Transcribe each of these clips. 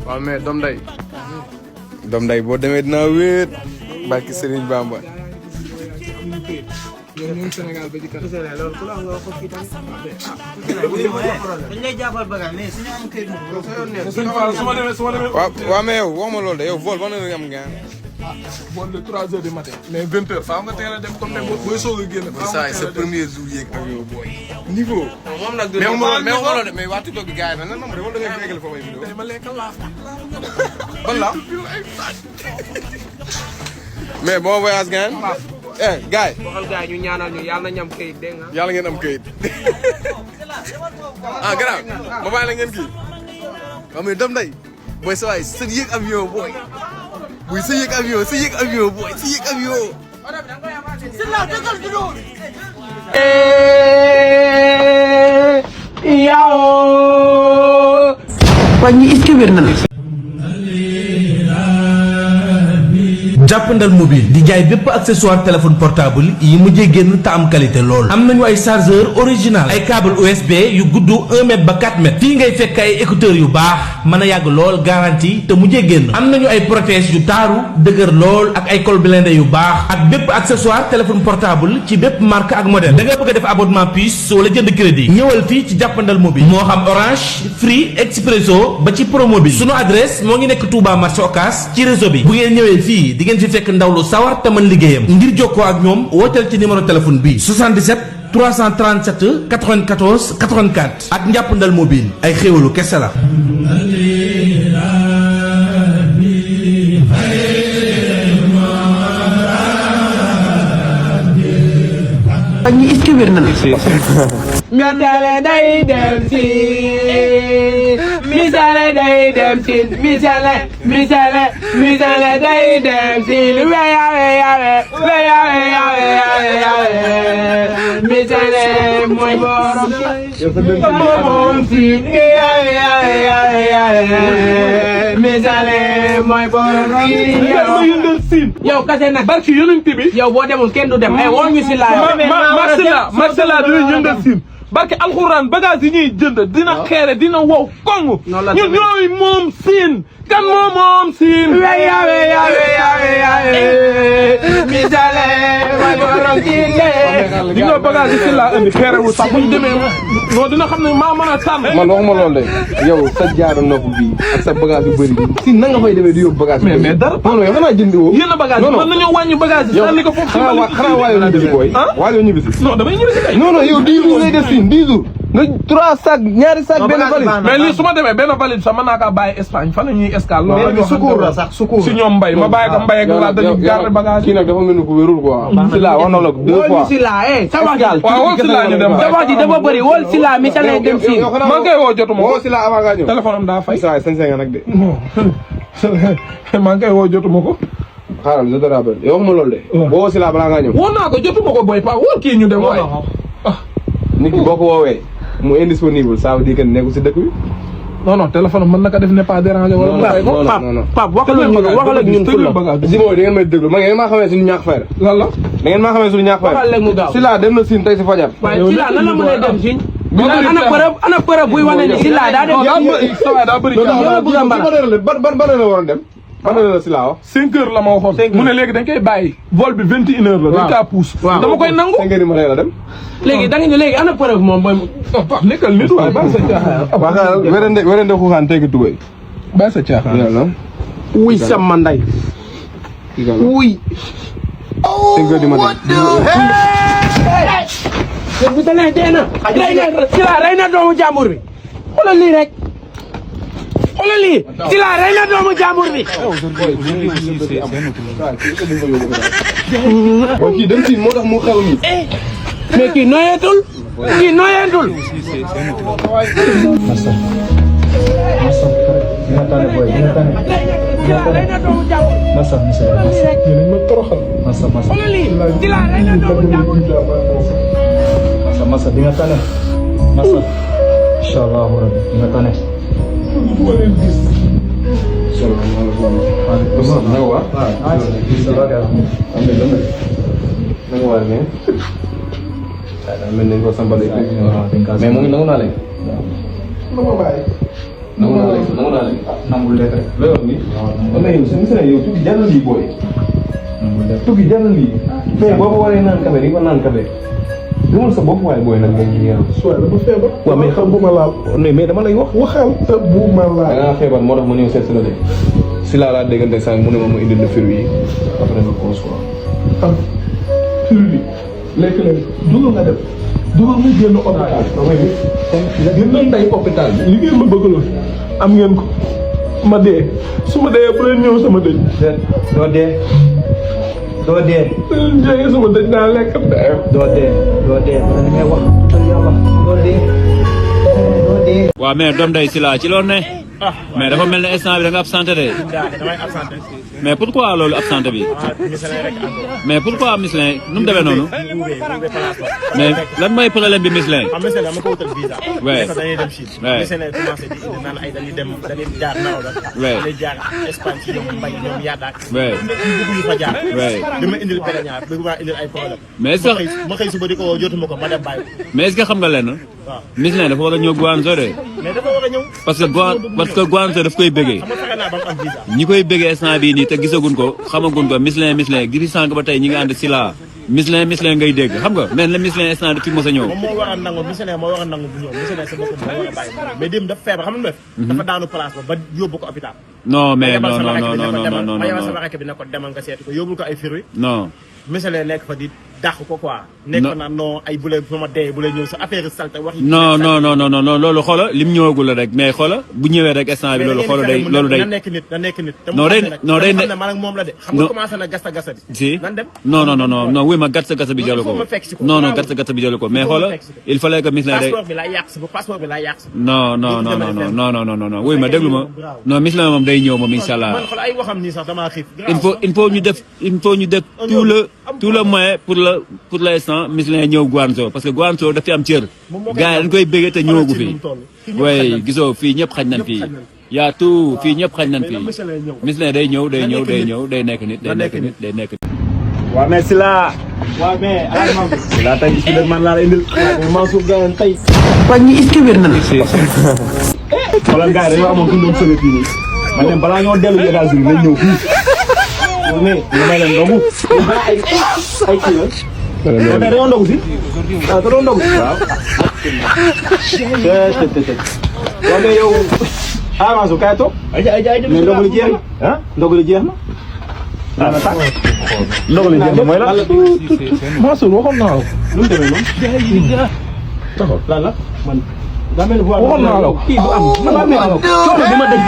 waaw mais doom day boo demee dinaa wéet barki Serigne Bamba. ñun Sénégal ba ci kanam. loolu ku la wax nga ko fii tamit. dañ lay jàppal bagage mais suñu am kayit moom. waaw mais yow wax ma loolu de yow vol ban heure am nga. bon le 3 heures du matin. mais 20 heures faaw nga teel a dem comme ne booy soog a génn. saa yi sa premier jour yeeg ak yow booy. niveau. moom nag mais wax ma loolu de mais waa TikTok bi gars yi nag nan la da ngay fekkale foofu ay vidéo. ma lekk laaf. ban la. mais bon voyage gars gars yi. waxal gars yi ñu ñaanal ñu yàlla nañu am kayit dégg nga. yàlla ngeen am kayit. ah gannaaw ma bàyyi la ngeen kii. xam nga dem day booy sa waay sa yéeg avion booy. buy sa yéeg avion booy sa yéeg avion. yow. waa ñi est-ce que wér na la. jàppandal mobile di jaay bépp accessoire téléphone portable yi mujjee génn te am qualité lool. am nañu ay chargeur original ay câble USB yu gudd 1 mètre ba 4 mètres fii ngay fekk ay écouteurs yu baax mën a yàgg lool garantie te mujjee génn. am nañu ay protège yu taaru dëgër lool ak ay col blindé yu baax ak bépp accessoire téléphone portable ci bépp marque ak modèle. da nga bëgg a def abonnement puce wala jënd crédit ñëwal fii ci jàppandal mobile moo xam Orange Free Expresso ba ci Promobile. sunu adresse moo ngi nekk Touba marché Ocass ci réseau bi bu ngeen ñëwee fii di ngeen fi fekk ndaw lu sawar te mën liggéeyam. ngir jokkoo ak ñoom wooteel ci numéro téléphone bi 77 337 94 84 ak njàppandal mobile ay xéwalu kese la. waa ñi est-ce que wér na la. misale day dem si misale day dem si misale day dem si misale mooy borom si misale mooy borom si yow kase nag barki yonent bi yow boo demul kenn du dem ay woo ñu si laa Marcella dina yëngal siin barke alxuraan bagage yi ñuy jënd dina xeere dina wow koŋŋ ñun ñooy moom siin kan moom siin misale mooy borom si di nga bagage yi si laa indi xeere wu sax bu ñu demee non dina xam ne maa mën a tànn man waxuma loolu de yow sa jaaro nopp bii ak sa bagage yu bëri bi si na nga fay demee di yóbbu bagage mais dara non yow xanaa jëndi woo yéen a bagage yi mën nañoo wàññi bagage yi sànni ko foofu xanaa waayoo ñibbi si booy waayoo ñibbi si non damay ñibbi si kay non yow 10 jours ngay def si 10 jours nga 3 sacs ñaari sacs benn valise mais lii su ma demee benn valise sax mën naa kaa bàyyi Espagne fan la ñuy escale loolu secours la sax secours si ñoom mbay ma bàyyi ko mbay ak laa dañu garder bagage kii nag dafa mel ni ku wérul quoi si la wax na la 2 fois si laa sa wax ji waaw woo si laa ñu dem sa wax ji dafa bëri wol si laa misale dem si man kay woo jotuma woo si la avant nga ñëw téléphone am daa fay saa sañ nga nag de man kay woo jotuma ko xaaral je te rappelle yow wax ma loolu de woo si la balaa ngaa ñëw woo naa ko jotuma ko boy pa woo kii ñu dem waaye nit ki boo ko woowee mu indisponible ça veut dire que nekkul si dëkk bi non téléphone am mën na ko def ne pas déranger wala mu fay ko Pape waxal ak ñun bagage si boobu da ngeen may déglu ma ngeen maa xamee suñu ñàkk fayda lan la da ngeen maa xamee suñu ñàkk fayda waxal mu gaaw si la dem na siin tey si fajar waaye si laa nan la mën a dem si ana preuve buy wane ni si laa daa dem daa bëri ban la waroon dem ban la si laa wax 5 heures la ma waxoon mu ne léegi dañ koy bàyyi vol bi 21 heures la dañ kaa pousse dama koy nangu 5 heures yi ma la dem léegi da nga ñu léegi ana preuve moom mooy Pape nekkal nit waaye bàyyi sa caaxaan waa werende xuxaan teggi tubay bàyyi sa caaxaan yàlla wuy sama nday wuy 5 heures du matin bu tane dee na si laa rey na doomu jàmbur bi xoolal lii rek xoolal lii si laa rey na doomu jàmbur bi kii dem si moo tax mu xew ni mais kii noyeetul masa di nga tane masa inshallah rabbi di nga tane mais mu ngi nangu naa leen nangul lekk rek. loolu wax nii. waaw mais yow su ma yow tukki jar na lii booy. nangul lekk. tukki jar na lii. mais boo ko waree naan café di ko naan café. gëmal sa bopp waaye booy nag moom ñu yaram. soit dafa feebar. waaw mais xam bu ma laal. mais dama lay wax. waxal te bu ma da laal. ngaa feebar moo tax ma ñëw seet si la de. si laa déggante sànq mu ne ma ma indil la fruit yi après nga cause quoi. am firi bi lekk leen dugal nga def dugal nga génn hôpital. génn tey hôpital bi li ngeen ma bëgg la am ngeen ko ma dee su ma dee bu leen ñëw sama dëj. doo dee doo dee bu leen jógee sama dëj naa lekk dee. doo dee man li ngay wax yàlla doo dee doo dee. waaw mais doom day si laa ci loolu ne. mais dafa mel ne instant bi da nga absenté de. damay absenté. mais pourquoi loolu absenté bi. Michelin rek encore. mais pourquoi Michelin nu mu demee noonu. mais lan mooy problème bi Michelin. xam nga dama ko wutal visa. Ouais. parce que dañuy dem Chine. Ouais. Michelin commencé di indi naan ay dañuy jaar Maroc. Ouais. dañuy jaar Espagne ci ñoom Mbaye ñoom Yadaak. Ouais. ñu bëgg fa jaar. Ouais. bi ma indil peleñaar bëgg maa indil ay problème. mais est-ce que ma xëy suba di ko woo jotuma ko ma dem bàyyi ko. mais est-ce que xam nga lenn. waaw Michelin dafa war a ñëw Guangzhou de. mais dafa war a ñëw. parce que Guangzhou daf koy bëggee. xam nga fexe naa ba mu am visa. ñi koy bëggee instant bii nii te gisaguñ ko xamaguñ ko Michelin gi fi sànq ba tey ñi nga ànd si laa Michelin ngay dégg xam nga mais la Michelin instant daf fi mos a ñëw. moom moo war a nangu Michelin moo war a nangu bu ñëw Michelin sa bopp moo war a bàyyi mais démb dafa feebar xam nga dafa daanu place ba yóbbu ko hôpital. non mais ma non yebal non non non non ma yebal non sama rakk bi ne ko demal nga seeti ko yóbbul ko ay fruits. non. Michelin nekk fa di dàq ko quoi. nekk fa naan non ay bu lee bu ma dee bu lee ñëw sa affaire salte wax yi. non non non non non loolu xoola lim ñëwagul la rek mais xoola bu ñëwee rek instant bi loolu xoola day loolu day. na nekk nit na nekk nit. non day non day xam ne man ak moom la de. xam nga commencé na gasta gasta bi. si nan dem non non non non wuy ma gàtt gàtt bi jëlu ko. non non gàtt gàtt bi jëlu ko mais xoola il fallait que Michelin day. passeport bi laay yàq si passeport bi laay yàq si. non non non non non non non non wuy ma déglu ma non Michelin moom day ñëw moom incha allah. man xool ay waxam nii sax damaa xiif. il faut ñu def tout le moyen pour l'instant Michelin ñëw Guangzhou parce que Guangzhou daf fi am cër gars yi dañ koy bëggee te ñëwagu fi way gisoo fii ñëpp xañ nañ fii yaa tout fii ñëpp xañ nañ fii Michelin day ñëw day nekk nit day nekk nit waaw mais si la waaw mais si la tey si man laa la indil Mansour Gaye tey waa ñi est-ce que wér nañ. xoolal gars yi dañoo amoon kuñ doon sële fii nii man dem balaa ñoo dellu États-Unis nañ ñëw fii mais ñu may leen ndogu ay kii la tey dañoo ndogu si waaw dañoo ndogu si waaw waaw mais yow Mansour kaay toog mais ndogu li jeex na ndogu li jeex na ndogu li jeex na mooy lan Mansour waxoon naa la. lu mu demee noonu taxaw lan la man waxoon naa la kii du am. coono bi ma daj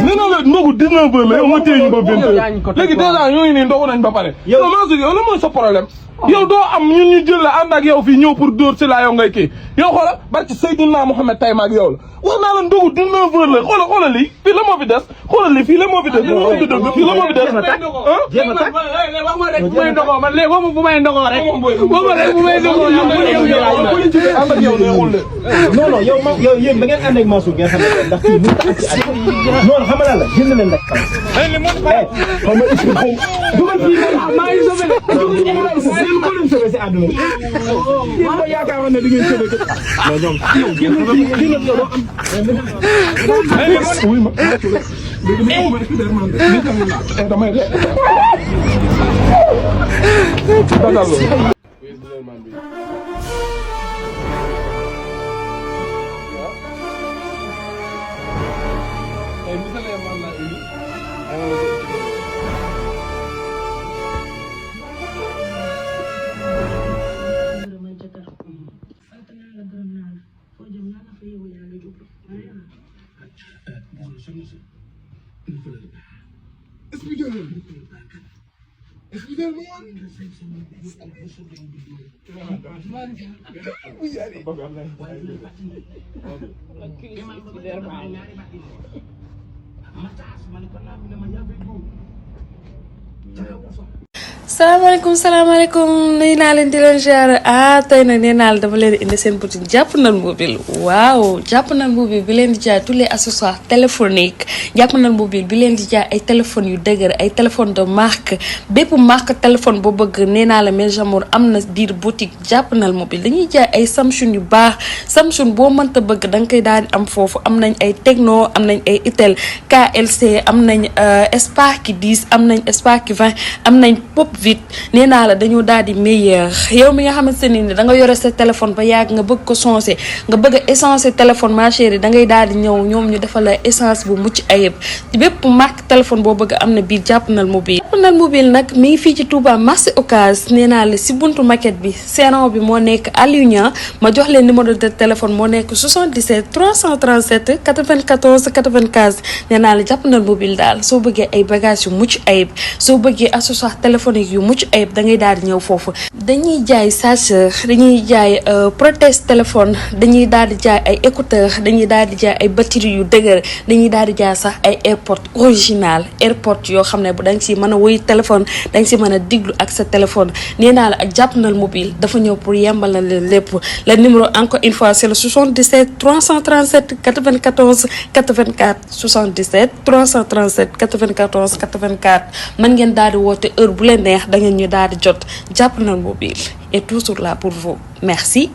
nee naa la ndogu 19 heures la yow ma téye ñu ba 20 heures léegi dèjà ñooñu nii ndogu nañ ba pare. yow Mansour yow la mooy sa problème. yow doo am ñun ñu jël la ànd ak yow fii ñëw pour dóor si laa yow ngay kii yow xoola barki Seydina Mohamed tay ma ak yow la wax naa la ndogu 19 heures la xoola lii fii la moo fi des xoola lii fii la moo fi des fii la moo fi des jéem a tàkk wax ma rek bu may ndogoo man léegi wax ma bu may ndogoo rek wax ma rek bu may ndogoo ànd ak yow neexul de non non yow yéen da ngeen ànd ak Mansour ngeen xam ne ndax kii mënut a am ci àll non xam nga lan la jënd leen rek xam nga dugal fii maa ngi sauvé yéen ko leen sauvé si àdduna bi yéen ko yaakaaroon ne di ngeen sauvé ko mais ñoom yow doo am oui ma damay salaamaaleykum nuyu naa leen di leen ziar tey nag nee naa la dama leen indi seen boutique Jàppandal mobile waaw Jàppandal mobile bi leen di jaay tous les accessoires téléphoniques Jàppandal mobile bi leen di jaay ay téléphones yu dëgër ay téléphones de marque bépp marque téléphone boo bëgg nee naa la mes amours am na biir boutique Jàppandal mobile dañuy jaay ay Samsung yu baax Samsung boo mënta bëgg da nga koy daal di am foofu am nañ ay Tecno am nañ ay Itel KLC am nañ Spark 10 am nañ Spark 20 am nañ Pop vite nee naa la dañoo daal di meilleur yow mi nga xamante ne ni da nga yore sa téléphone ba yàgg nga bëgg ko changer nga bëgg a essencer téléphone ma chérie da ngay daal di ñëw ñoom ñu defal la essence bu mucc ayib ci bépp marque téléphone boo bëgg am na biir Jàppandal mobile. Jàppandal mobile nag mi ngi fii ci Touba marché Ocass nee naa la si buntu maquette bi serrant bi moo nekk Aliou Niang ma jox leen numéro de téléphone moo nekk 77 337 94 95 nee naa la Jàppandal mobile daal soo bëggee ay bagages yu mucc ayib soo bëggee accessoire téléphonique yu mucc ayib da ngay daal di ñëw foofu dañuy jaay chargeur dañuy jaay protège téléphone dañuy daal di jaay ay écouteur dañuy daal di jaay ay batterie yu dëgër dañuy daal di jaay sax ay airpod original airpod yoo xam ne bu da nga si mën a woy téléphone da nga si mën a diglu ak sa téléphone nee naa la ak Jàppandal mobile dafa ñëw pour yembalal leen lépp le numéro encore une fois c'est le 77 337 94 84 77 337 94 84 mën ngeen daal di woote heure bu leen neex da ngeen ñu daal di jot Jàppandal mobile est toujours là pour vous merci.